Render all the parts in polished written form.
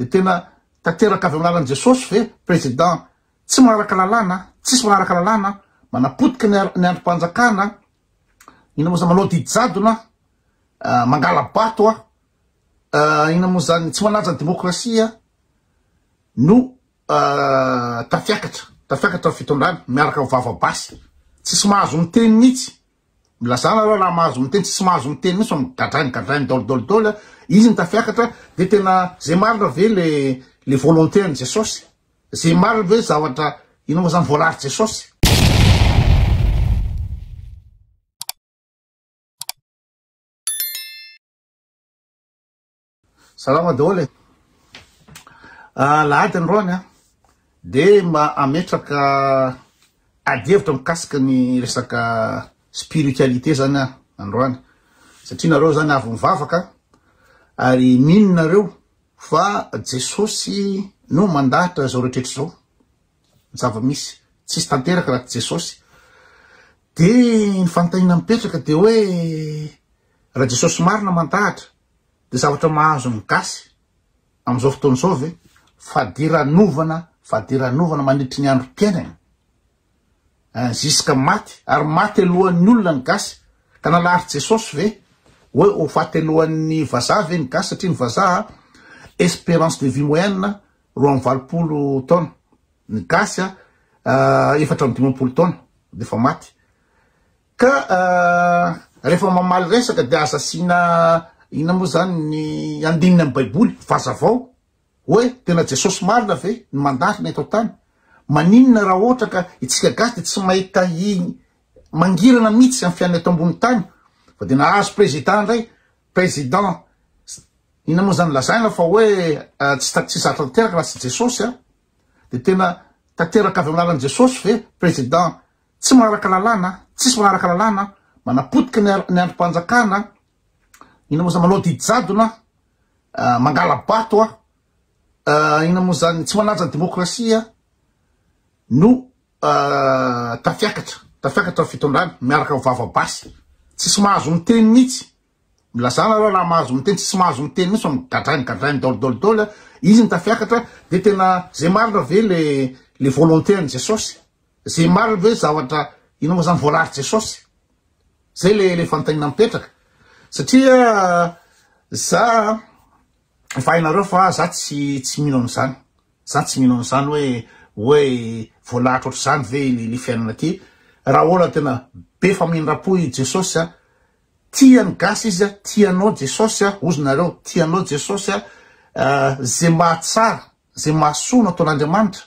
De tena tanteraka avy amin'ny lalan'i Jesosy ve président tsy manaraka lalàna, tsisy manaraka lalàna, manapotika ny ny andrim-panjakana, inona moa zany manao didy jadona, mangala-bato a, inona moa zany tsy manaja ny demokrasia no tafiakatra, tafiakatra ny fitondrana miaraka amin'ny vava basy, tsisy mahazo miteny mihitsy. Milazana aloha raha mahazo miteny tsisy mahazo miteny mihitsy fa gadrainy gadrainy daolo daolo daolo izy ny tafiakatra de tena zay marina ve le le volonté an'i Jesosy zay marina ve zavatra inona moa zany voalary Jesosy. Salama daholo e. Alahady androany an, dia mba hametraka adihevitra mikasika ny resaka spiritualité zany aho androany. Satria nareo zany avy mivavaka ary mino nareo fa Jesosy no mandahatra izao rehetra izao. Ny zava-misy tsisy tanteraka raha tsy Jesosy. Dia ny fanontaniana mipetraka dia hoe raha Jesosy marina mandahatra Dia zavatra mahazo ny gasy amin'izao fotoana izao ve? Fadiranovana, fadiranovana mandritry ny androm-piainany. Hein, ziska maty, ary maty alohan'ny olona ny gasy. Ka nalahary Jesosy ve? Hoe ho faty alohan'ny vazaha ve ny gasy? Satria ny vazaha, espérance de vie moyenne 82 taona. Ny gasy 54 taona dia efa maty. Ka rehefa mamaly resaka dia aza asiana inona moa zany ny andininy amin'ny baiboly fa azavao hoe tena Jesosy marina ve ny mandahatra ny eto an-tany? Maninona raha ohatra ka itsika gasy dia tsy mahita iny mangirana mihitsy amin'ny fiainana eto ambony tany fa dia nahazo président indray président inona moa zany lazaina fa hoe tsy tsy zatra tanteraka raha tsy Jesosy a dia tena tanteraka avy amin'ny lalan'i Jesosy ve président Tsy manaraka lalàna, tsisy manaraka lalàna, manapotika ny ny andrim-panjakana, inona moa zany, manao didy jadona, mangala-bato a, inona moa zany, tsy manaja ny demokrasia no tafiakatra, tafiakatra ny fitondrana miaraka amin'ny vava basy, tsisy mahazo miteny mihitsy. Milazana aloha raha mahazo miteny, tsisy mahazo miteny mihitsy fa gadrainy gadrainy daolo daolo daolo, izy no tafiakatra, de tena zay marina ve le le volonté an'i Jesosy? Zay marina ve zavatra inona moa zany voalary Jesosy? Zay le le fanontaniana mipetraka satria za efa hainareo fa za tsy tsy mino an'izany, za tsy mino an'izany hoe hoe voalahatra ohatr'izany ve le le fiainana ty, raha olona tena be famindram-po i Jesosy a, tia ny gasy izy a, tia anao Jesosy a, hozy nareo, tia anao Jesosy a, ze mahatsara, ze mahasoa no ataon'Andriamanitra,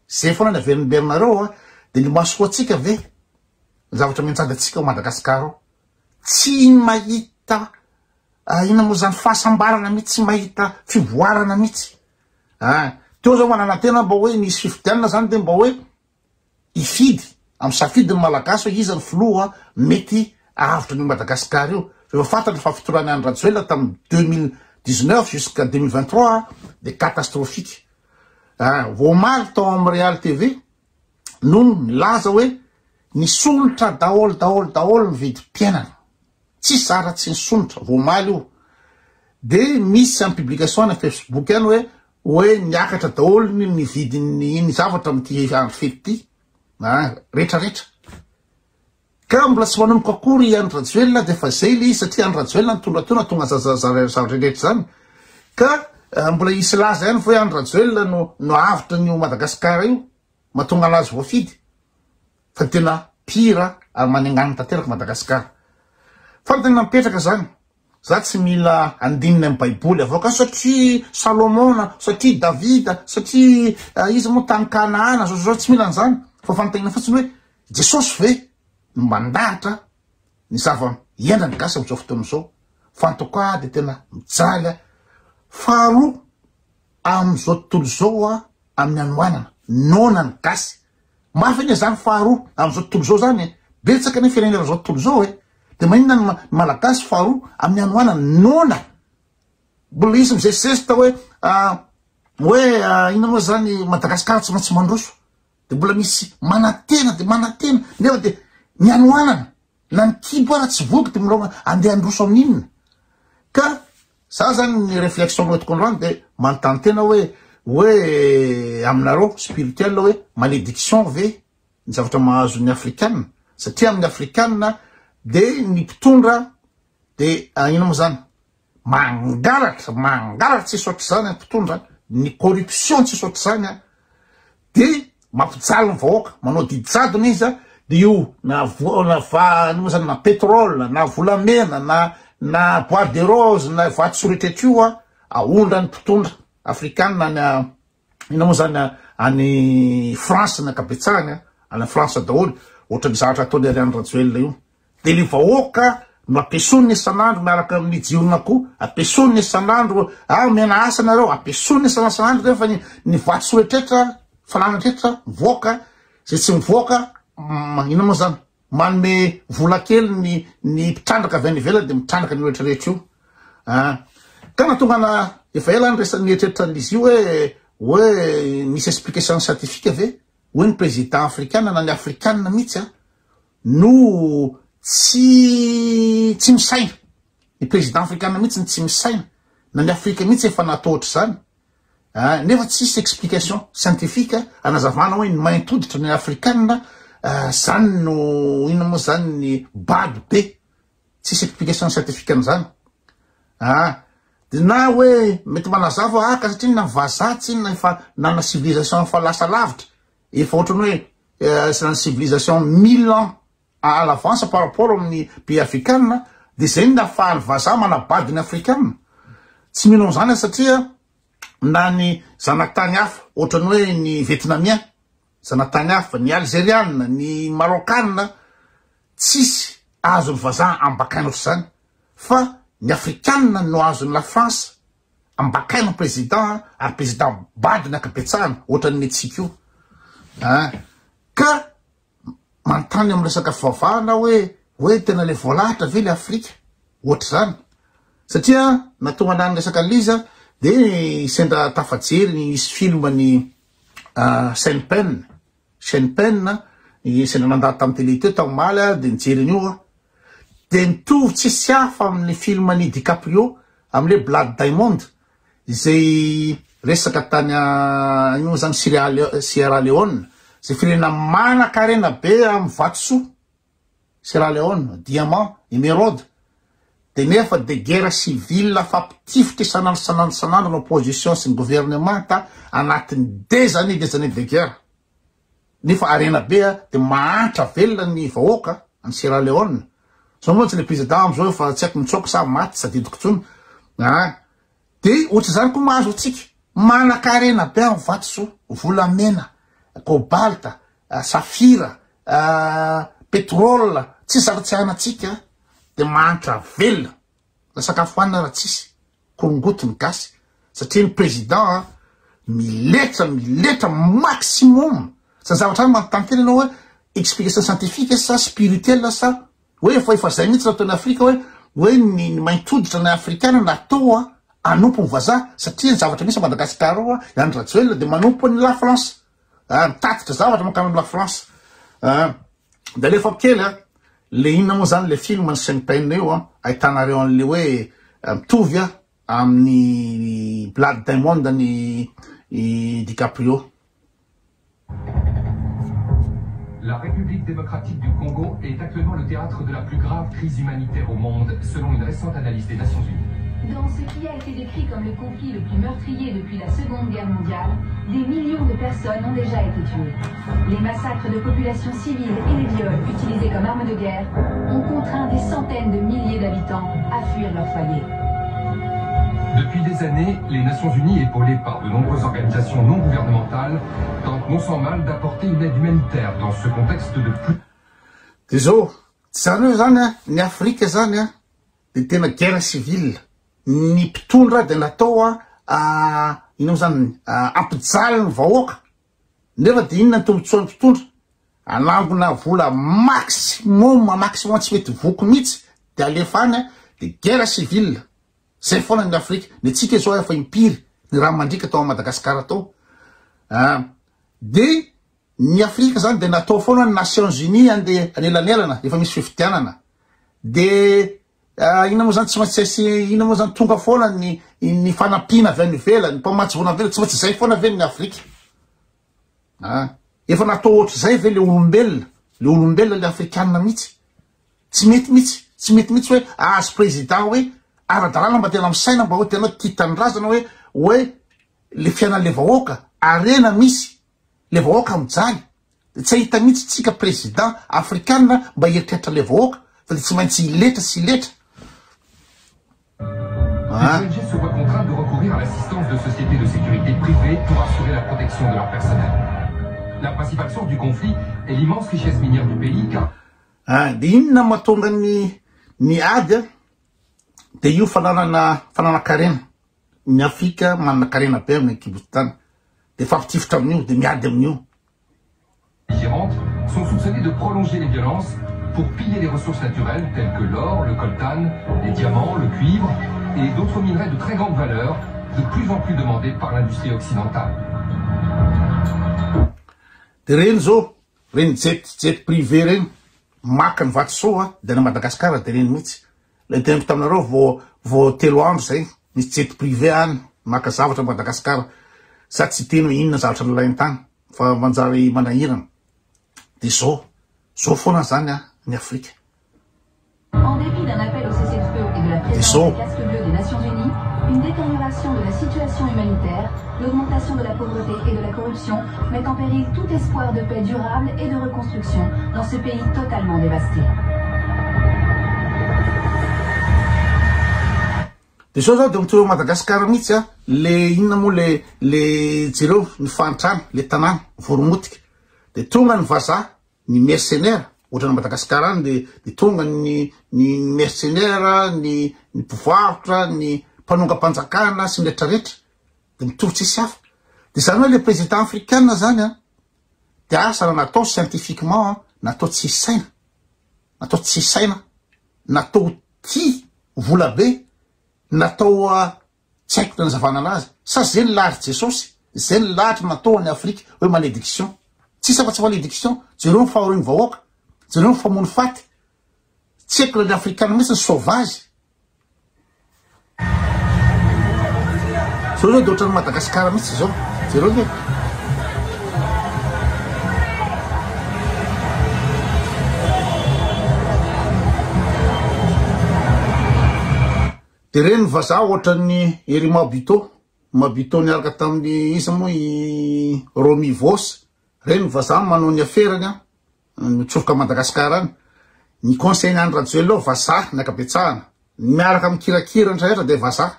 Zay foana ny averimberinareo a, de ny mahasoa antsika ve ny zavatra mianjady antsika ao Madagascar ao? Tsy mahita inona moa zany fahasambarana mihitsy, tsy mahita fivoarana mihitsy. Ah, teo zao mananantena mba hoe nisy fifidianana zany de mba hoe hifidy, amin'ny safidy ny Malagasy hoe iza ny filoha mety ahavotra an'io Madagascar io. Fa efa fantatra fa fitondrana Andry Rajoelina tamin'ny 2019 jusqu'à 2023 de catastrophique. Vao omaly tao amin'ny Real TV no nilaza hoe nisondrotra daholo daholo daholo ny vidim-piainana. Tsisy zara tsy nisondrotra, vao omaly io. Dia misy amin'ny publication any Facebook any hoe hoe niakatra daholo ny ny vidin'ny ny zavatra amin'ity andro fety ity. Rehetra rehetra. Ka mbola tsy manomboka akory i Andry Rajoelina dia efa zay le izy satria Andry Rajoelina nitondra teo nahatonga an'izany zavatra rehetra izany. Ka mbola hisy laza ihany fa hoe Andry Rajoelina no no avotra an'io Madagasikara io, mahatonga anazy voafidy. Fa tena pire ary manenganina tanteraka Madagasikara. Fa ny tena mipetraka zany, za tsy mila andininy amin'ny baiboly avoaka satria Salomona, satria Davida, satria iza moa tany Kanana, zao zao, tsy mila an'izany. Fa fanontaniana fotsiny hoe Jesosy ve no mandahatra ny zava iainan'ny gasy amin'izao fotoana izao? Fa en tout cas dia tena mijaly aho. Faharoa, amin'izao tontolo izao aho amin'ny hanoanana, noana ny gasy. Mafy anie zany faharoa amin'izao tontolo izao zany e. Betsaka anie firenena eran'izao tontolo izao e. Dia maninona ny malagasy faharoa amin'ny hanoanana, noana. Mbola hisy mizesizesita hoe hoe inona moa zany Madagasikara tsy maintsy mandroso. De mbola misy manantena de manantena nefa de ny hanoanana na ny kibo ara tsy voky de mbola andeha handroso amin'inona? Ka. Za zany ny réflexion noentiko androany de manontany tena hoe hoe aminareo spirituel hoe malédiction ve ny zavatra mahazo ny afrikana satria amin'ny afrikana de ny mpitondra de inona moa zany Mangalatra, mangalatra tsisy ohatr'izany an mpitondra, ny corruption tsisy ohatr'izany an, de mampijaly ny vahoaka, manao didy jadona izy an, de io na vo- na va- ino moa zany na pétrole na volamena na na bois de rose na vatosoa rehetra rehetra io an, aondran'ny mpitondra afrikana any a Inona moa zany any France ny ankabetsahany a, any France daholo, ohatran'ny zavatra ataon'i Ariane Rajoelina io. Dia le vahoaka no ampiasoaniny isan'andro miaraka amin'ny jiron'akoho, ampiasoaniny isan'andro, ah omena asa nareo, ampiasoaniny isan'andro isan'andro nefa ny ny vatosoa rehetra, fananana rehetra mivoaka, izay tsy mivoaka, inona moa zany? Manome vola kely ny ny mpitrandraka avy any ivelany dia mitrandraka an'io rehetra rehetra io. Ah. Ka nahatonga ana efa ela ny resaka nieritreritra an'izy io hoe hoe misy explication scientifique ve hoe ny président afrikana na ny afrikana mihitsy a no tsy tsy misaina. Ny président afrikana mihitsy no tsy misaina na ny Afrika mihitsy efa natao ohatr'izany. Ah, nefa tsisy explication scientifique anazavana hoe ny mainty hoditra ny afrikana zany no inona moa zany ny bado be, tsisy explication scientifique an'izany. Ah, de na hoe mety manazava ah ka satria na vazaha tsinona efa nana civilisation efa lasa lavitra, efa ohatran'ny hoe eh, civilisation mille ans à l'avance par rapport amin'ny pays afrikana de zay no nahafahan'ny vazaha manabado ny afrikana. Tsy mino an'izany aho satria na ny zanatany hafa ohatran'ny hoe ny vietnamien, zanatany hafa, ny alzeriana, ny marokana tsisy azon'ny vazaha ambakaina ohatr'izany fa ny afrikana no azon'ny la France ambakaina président ary président bado ny ankabetsahany ohatran'ny antsika io. Ka Manontany amin'ny resaka fivavahana aho hoe hoe tena le voalahatra ve le Afrika? Ohatr'izany. Satria nahatonga anah niresaka an'ilay izy de sendra tafajery nisy film ny Sean Penn, Sean Penn, sendra nandalo tamin'ny télé teo tamin'ny omaly aho de nijery an'io aho. De nitovy tsisy hafa amin'ny film an'i DiCaprio amin'ilay Blood Diamond. Izay resaka tany inona moa zany Sierra Leone, izay firenena manan-karena be amin'ny vatosoa, Sierra Leone, diamant, emeraude, dia nefa dia guerre civile fampitifitra isan'andro isan'andro isan'andro ny opposition sy ny gouvernemanta anatin'ny des années des années de guerre. Nefa harena be dia mahantra velona ny vahoaka any Sierra Leone. Zao mantsy le président amizao efa tsy haiko mitsoaka sa maty tsy tadidiko intsony. Ah, dia ohatr'izany koa mahazo antsika. Manan-karena be amin'ny vatosoa, volamena, cobalt, safira, pétrole, tsisy zavatra tsy anantsika dia mahantra velona. Na sakafo hanina ara tsisy. Korongoty ny gasy satria ny président a miletra miletra maximum zany zavatra zany manontany tena ianao hoe explication scientifique sa spirituel sa hoe efa efa zay mihitsy nataon'i Afrika hoe hoe ny ny mainty hoditra ny afrikana natao a hanompo ny vazaha satria ny zavatra misy à Madagascar ao a i Andry Rajoelina dia manompo an'i la France a mitatitra zavatra mankany amin'ny la France a De alefako kely a, le inona moa zany le film ny Sean Penn io a, ahitanareo an'le hoe mitovy a amin'ny Blood Diamond ny i DiCaprio. La République démocratique du Congo est actuellement le théâtre de la plus grave crise humanitaire au monde, selon une récente analyse des Nations Unies. Dans ce qui a été décrit comme le conflit le plus meurtrier depuis la Seconde Guerre mondiale, des millions de personnes ont déjà été tuées. Les massacres de populations civiles et les viols utilisés comme armes de guerre ont contraint des centaines de milliers d'habitants à fuir leur foyer. Depuis des années, les Nations Unies, épaulées par de nombreuses organisations non gouvernementales, tentent non sans mal d'apporter une aide humanitaire dans ce contexte de plus... Dia zao, zany hoe zany a, ny Afrika zany a, dia tena guerre civile, ny mpitondra dia natao a, inona moa zany, hampijaly ny vahoaka, Nefa dia inona ny tombotsoan'ny mpitondra? Hanangona vola maximum maximum tsy mety voky mihitsy dia alefa any dia guerre civile. Zay foana ny Afrika. Ny antsika izao efa impiry ny rà mandriaka tao Madagascar tao. Ah, dia ny Afrika zany dia natao foana ny Nations Unies andeha anelanelana efa misy fifidianana. Dia inona moa zany tsy maintsy asy inona moa zany tonga foana ny ny fanampiana avy any ivelany, mpamatsy vola avy ivelany, tsy maintsy zay foana ve ny Afrika? Ah, efa natao ohatr'izay ve le olombelona, le olombelona le afrikanina mihitsy? Tsy mety mihitsy, tsy mety mihitsy hoe ahazo président hoe ara-dalàna mba tena misaina mba hoe tena tia tanindrazana hoe hoe le fiainan'le vahoaka, harena misy, le vahoaka mijaly. De tsy hahita mihitsy tsika président afrikana mba hieritreritra le vahoaka fa de tsy maintsy hiletra sy hiletra. Les ONG se voient contraintes de recourir à l'assistance de sociétés de sécurité privées pour assurer la protection de leur personnel. La principale source du conflit est l'immense richesse minière du pays car Ah, de inona mahatonga ny ny ady a? De io fananana fananan-karena. Ny Afrika manana karena be amin'ny kibon-tany. De fampitifitra amin'io, de miady amin'io. Sont soupçonnés de prolonger les violences pour piller les ressources naturelles telles que l'or, le coltan, les diamants, le cuivre et d'autres minerais de très grande valeur, de plus en plus demandés par l'industrie occidentale. De reny zao, reny jet jet privé reny, maka ny vatosoa de any Madagascar de reny mihitsy. Ilay teneniko taminareo vao vao telo andro zay, misy jet privé any maka zavatra Madagascar. Za tsy hiteny hoe inona zavatra nalainy tany fa manjary manahirana. De zao, zao foana zany an ny Afrika. En dépit d'un appel au cessez-le-feu et de la De présence zao. des casques bleus des Nations Unies, une détérioration de la situation humanitaire, l'augmentation de la pauvreté et de la corruption mettent en péril tout espoir de paix durable et de reconstruction dans ce pays totalement dévasté. De zao zao de mitovy Madagascar mihitsy a, le inona moa le le jereo ny fahantrana, le tanàna voromotika. De tonga ny vazaha, ny mercenaires, ohatran'i Madagascar any de de tonga ny ny mercenaires, ny ny mpivarotra, ny mpanongam-panjakana sy ny retraretra. De mitovy tsisy hafa. De zany hoe le président africaine zany a, de asa raha natao scientifiquement, natao tsisy saina, natao tsisy saina, natao tia vola be, natao tsy haiko ny nanazavana anazy, sa zay ny lahatry Jesosy, zay ny lahatra natao any Afrika hoe malédiction, tsisy afa-tsy malédiction, jereo ny fahorian'ny vahoaka, jereo ny famono faty, tsy haiko na ny afrikana mihitsy ny sauvage. Zao zao de ohatran'ny Madagascar mihitsy zao, jereo nge. De reny vazaha ohatran'ny ery Mabito, Mabito niaraka tamin'ny iza moa i Romy Voos, reny vazaha manao ny aferany an, mitsofoka Madagascar any, ny conseil ny Andry Rajoelina ao vazaha ny ankabetsahana, ny miaraka mikirakira ny rehetra de vazaha.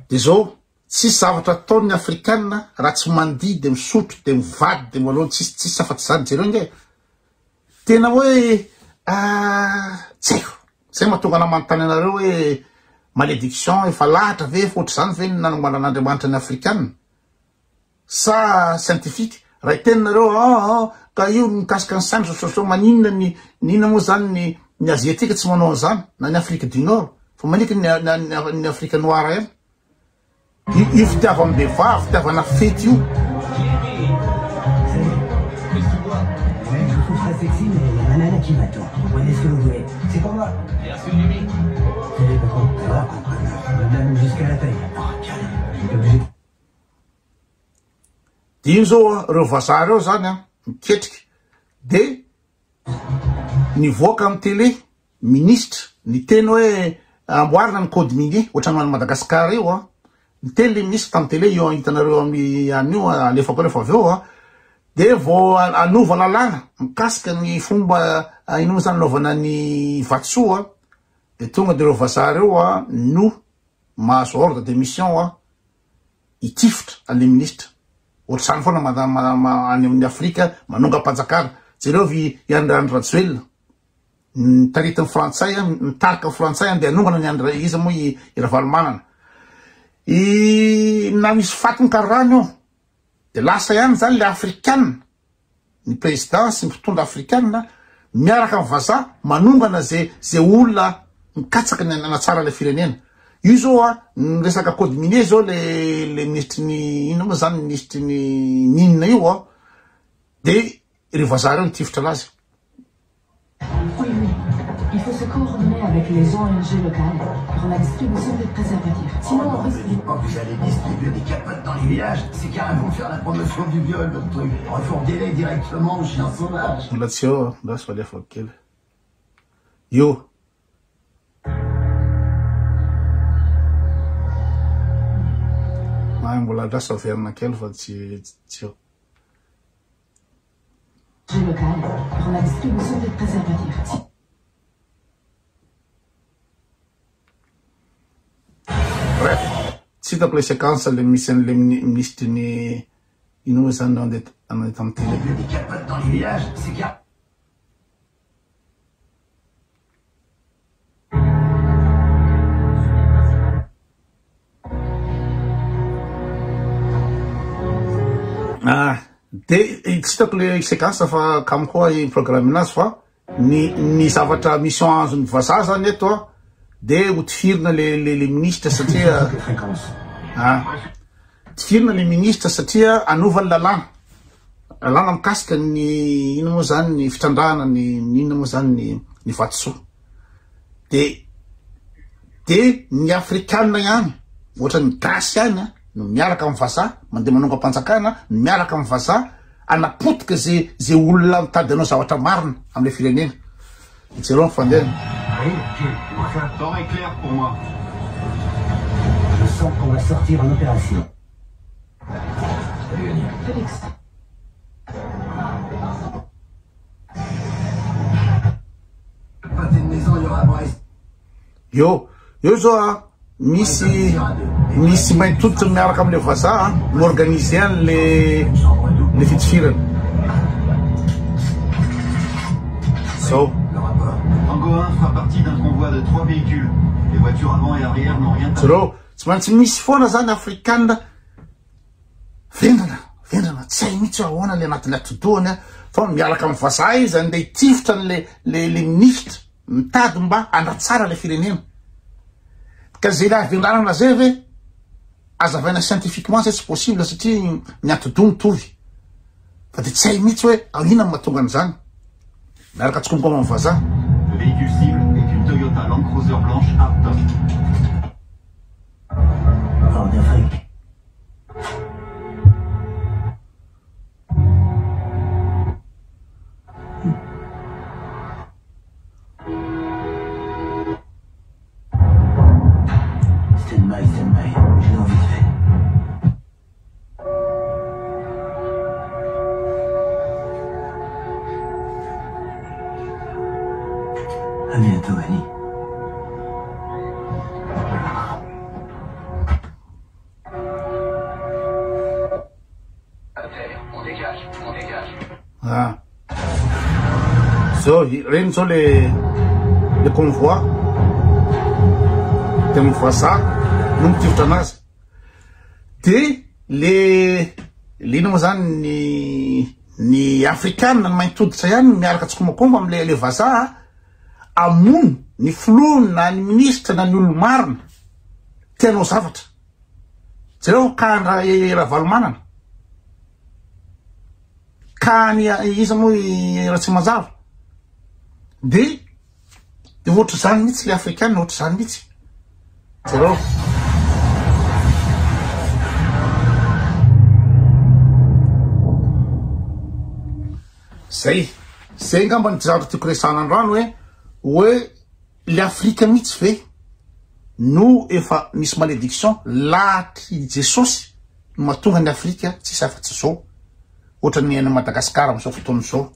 De zao, tsisy zavatra ataon'ny afrikana raha tsy mandihy de misotro de mivady de manao tsisy tsisy afa-tsy zany, jereo nge. Tena hoe tsy haiko, zay mahatonga anah manontany anareo hoe malédiction efa lahatra ve, efa ohatr'izany ve ny nanamboaran'Andriamanitra ny afrikana? Sa scientifique? Raha hiteny nareo aa ka io mikasika ny saina sao sao maninona ny ny inona moa zany ny ny asiatique tsy manao an'izany na ny Afrique du Nord fa maninona ny ny ny Afrique noire ihany? Io fitiavam-behivavy, fitiavana fety io. Dia io zao ireo vazaha ireo zany an, miketrika dia nivoaka amin'ny télé Minisitra, niteny hoe amboarina ny code minier ohatran'ny any Madagascar io an, niteny le minisitra tamin'ny télé io hitanareo amin'ny an'io alefako eo rehefa avy eo an, de vao hanova lalàna mikasika ny fomba inona moa zany anaovana ny vatosoa an, de tonga de ireo vazaha ireo an no mahazo ordre de mission an hitifitra an'le minisitra, ohatr'izany foana any amin'ny Afrika manongam-panjakana, jereo i Andry Rajoelina. Ny taritin'ny frantsay, mitarika ny frantsay andeha hanongana ny Andry iza moa i Ravalomanana. I na misy faty ny karany io de lasa ihany zany le afrikana, ny président sy ny mpitondra afrikana miaraka amin'ny vazaha manongana ze ze olona mikatsaka ny hanatsara ilay firenena. Io zao a, ny resaka code minier zao le le minisitry ny inona moa zany minisitry ny mine io a, de ireo vazaha ireo nitifitra anazy. les ONG locales pour la distribution des préservatifs. Sinon, on risque de... Quand vous allez distribuer des capotes dans les villages, c'est carrément faire la promotion du viol, votre truc. Refourguez-les directement aux chiens sauvages. Mbola tsy eo andraso fa alefako kely. Io. Ay mbola andraso averina kely fa tsy tsy eo. Locales pour la distribution des préservatifs. Bref, tsy hitako le séquence le misy an'le minisitry ny ino moa zany andeha andeha tamin'ny télé. Distribuer des capotes dans les villages, c'est car... Ah, de tsy hitako le séquence fa kamo koa i programme anazy fa ny ny zavatra mission azon'ny vazaha zany eto a de ho tifirina le le le ministre satria ah tifirina le ministre satria hanova ny lalàna lalàna mikasika ny ino moa zany ny fitrandrahana ny inona moa zany ny ny vatosoa de de ny afrikanina ihany ohatra ny gasy ihany a no miaraka amin'ny vazaha mandeha manongam-panjakana no miaraka amin'ny vazaha anapotika ze ze olona mitady hanao zavatra marina am'le firenena. Jereo ny fandehany. Temps est clair pour moi. Je sens qu'on va sortir en opération. Salut Annie. Félix. Pâté de maison, il y aura à Brest. Eo eo zao a misy misy mainty hoditra miaraka am'le vazaha mi-organiser an'le le fitifirana. Zao. Le rapport. Tango 1 fera partie d'un convoi de trois véhicules. Les voitures avant et arrière n'ont rien Jereo, tsy maintsy misy foana zany afrikanina vendrana, vendrana tsy hay mihitsy hoe ahoana le anatin'ny atidohany a, fa miaraka amin'ny vazaha izy andeha hitifitra an'le le le ministre mitady mba handratsara le firenena. Ka zay le havendranana zay ve azavaina scientifiquement zay tsy possible satria ny atidoha mitovy. Fa de tsy hay mihitsy hoe inona no mahatonga an'izany. Miaraka tsikomokoma amin'ny vazaha. Le véhicule cible est une Toyota Land Cruiser blanche hardtop. Hors d'Afrique. Stand by, stand by. J'ai envie de faire. À bientôt, Annie. Ah. Zao reny zao le le convoi de amin'ny vazaha no mitifitra anazy. De le le ino moa zany ny ny afrikanina ny mainty hoditra ihany miaraka tsikomakomba am'le le vazaha amono ny filoha na ny ministra na ny olo marina te hanao zavatra. Jereo ka ndra Ravalomanana. Ka ny iza moa i Ratsimazava. De de ohatry zany mihitsy le afrikanina ohatry zany mihitsy. Jereo. Zay. Zay angamba ny zavatra tiako resahana androany hoe hoe le Afrika mihitsy ve no efa misy malédiction lahatry Jesosy no mahatonga ny Afrika tsisy afa-tsy zao. Ohatra ny any Madagasikara amin'izao fotoana izao.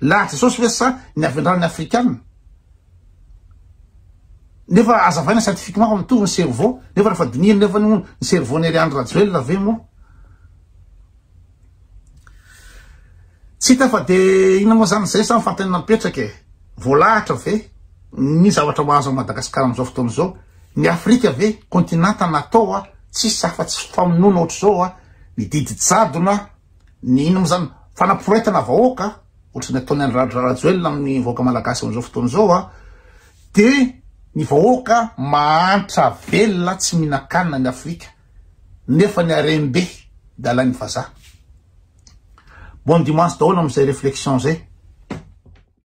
Lahatry Jesosy ve sa ny avy afrikanina? Nefa azavaina scientifiquement fa mitovy ny cerveau, nefa rehefa dinihina nefa ny cerveau ny Andry Rajoelina ve moa? Tsy hita fa de inona moa zany zay sa fanontaniana mipetraka e. Voalahatra ve ny zavatra mahazo Madagasikara amin'izao fotoana izao? Ny Afrika ve continent natao a tsisy afa-tsy famonoana ohatr'izao a, ny didy jadona, ny inona moa zany fanaporetana vahoaka ohatry ny ataon'ny Andry Rajoelina amin'ny vahoaka malagasy amin'izao fotoana izao a, de ny vahoaka mahantra velona tsy mihinan-kanina ny Afrika nefa ny harem-be de alain'ny vazaha. Bon dimanche daholo amin'izay réflexion zay.